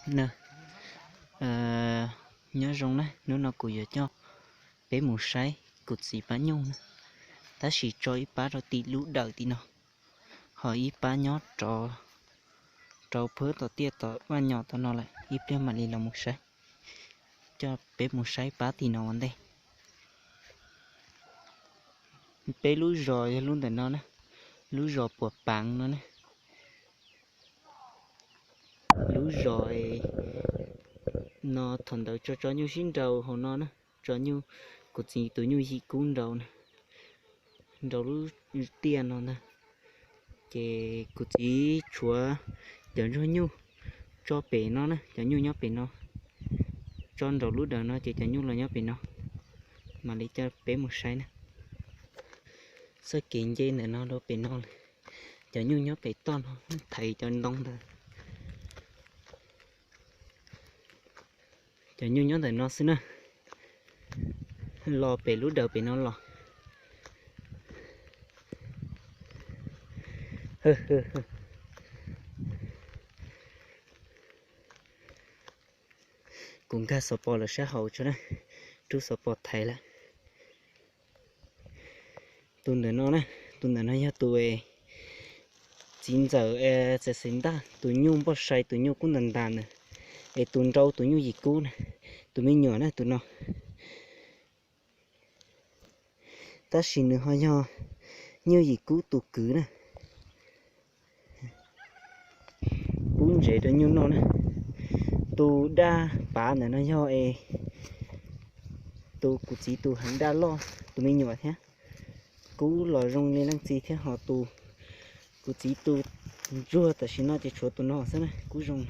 Nyob zoo na, hnub no kuv yuav coj peb mus saib kuv txiv pab nyuj na, tab sis tso ib pab rau tim lub dawm tim no, ho ib pab nyob rau phab tom tiaj tom vaj nyom tom no lawm, ib pliag mam li los mus saib. Coj peb mus saib pab tim no ua ntej. Peb lub zos yog lub ntawm no na, lub zos Puas Paav no na. Lub zos no thaum ntawd tso tso nyuj sib nraus hauv no na, tso nyuj, kuv txiv tus nyuj yim kub nraus na, nraus lub tiaj no ntag. Ces kuv txiv tshuav cov ntsuag nyuj tso pem no na, cov nyuj nyob pem no, tso nraus lub dawm no ces cov nyuj los nyob pem no. Mam li coj peb mus saib na. Txoj kev nce ntawm no rau pem no lawm, cov nyuj nyob pem toj no, thaiv cov ntoo ntawd. Cov nyuj nyob ntawm no xwb na, los pem lub dawm pem no los. Kuv nkag xov pos lawm sab hauv tso na, rub xov pos thaiv lawm. Tus ntawm no na, tus ntawm no yog tus txiv ntxawm Txawm Xaiv Ntaj tus nyuj npoj sai, tus nyuj kub ntas ntas ntawd, es tus nrau tus nyuj yim kub na, tus me nyuam na tus no. Tab sis nws ho yog nyuj yim kub tus kwv na. Kub ntsev rau nyuj noj na. Tus daj pav ntawm no yog es tus kuv txiv tus heev daj loj tus me nyuam thiab. Kub los zoo li leej txiv thiab, ho tus kuv txiv tus ntsuag tam sim no ces tshuav tus no xwb na, kub zoo.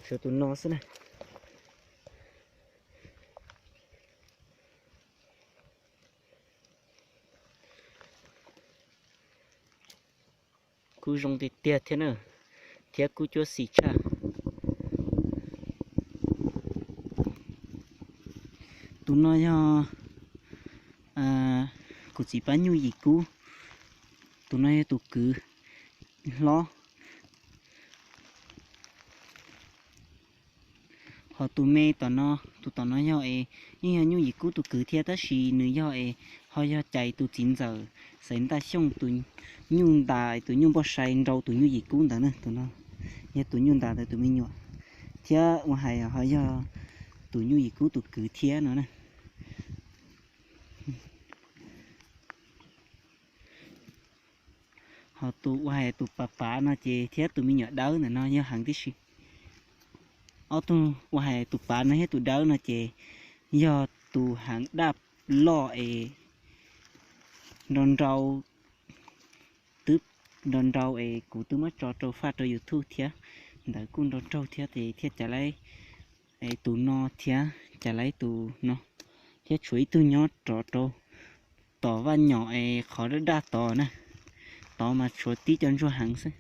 Tshuav tus no xwb na. Kub zoo tiag tiag thiab na, thiab kub cuab xim tshaj. Tus no yog kuv txiv pab nyuj yim kub, tus no yog tus kwv hlob. Ho tus me tom no, tus tom no yog es yeej yog nyuj yim kub tus kwv thiab, tab sis nws yog es ho yog cais tus txiv ntxawm Xaiv Ntaj Xyooj tus nyuj ntas, tus nyuj npoj sai nrau tus nyuj yim kub ntawd na. Tus no yog tus nyuj ntas ntawd tus me nyuam, thiab ua hais ho yog tus nyuj yim kub tus kwv thiab no na. Ho tus ua hais tus pav pav no ces thiab tus me nyuam dawb ntawm no yog heev tib si. Ob tug ua hais tus pav no thiab tus dawb no ces yog tus heev daj loj es nrau nrau, twb nrau nrau es kuv twb muab tso rau faj rau YouTube thiab, ntawd kuj nrau raug thiab ces thiaj cas laib tus no thiab cas laib tus no, thiab tshuav ib tug nyob rov rau tom vaj nyom es qhov daj daj tod na, tod mas tshuav tib co ntsuag heev xwb.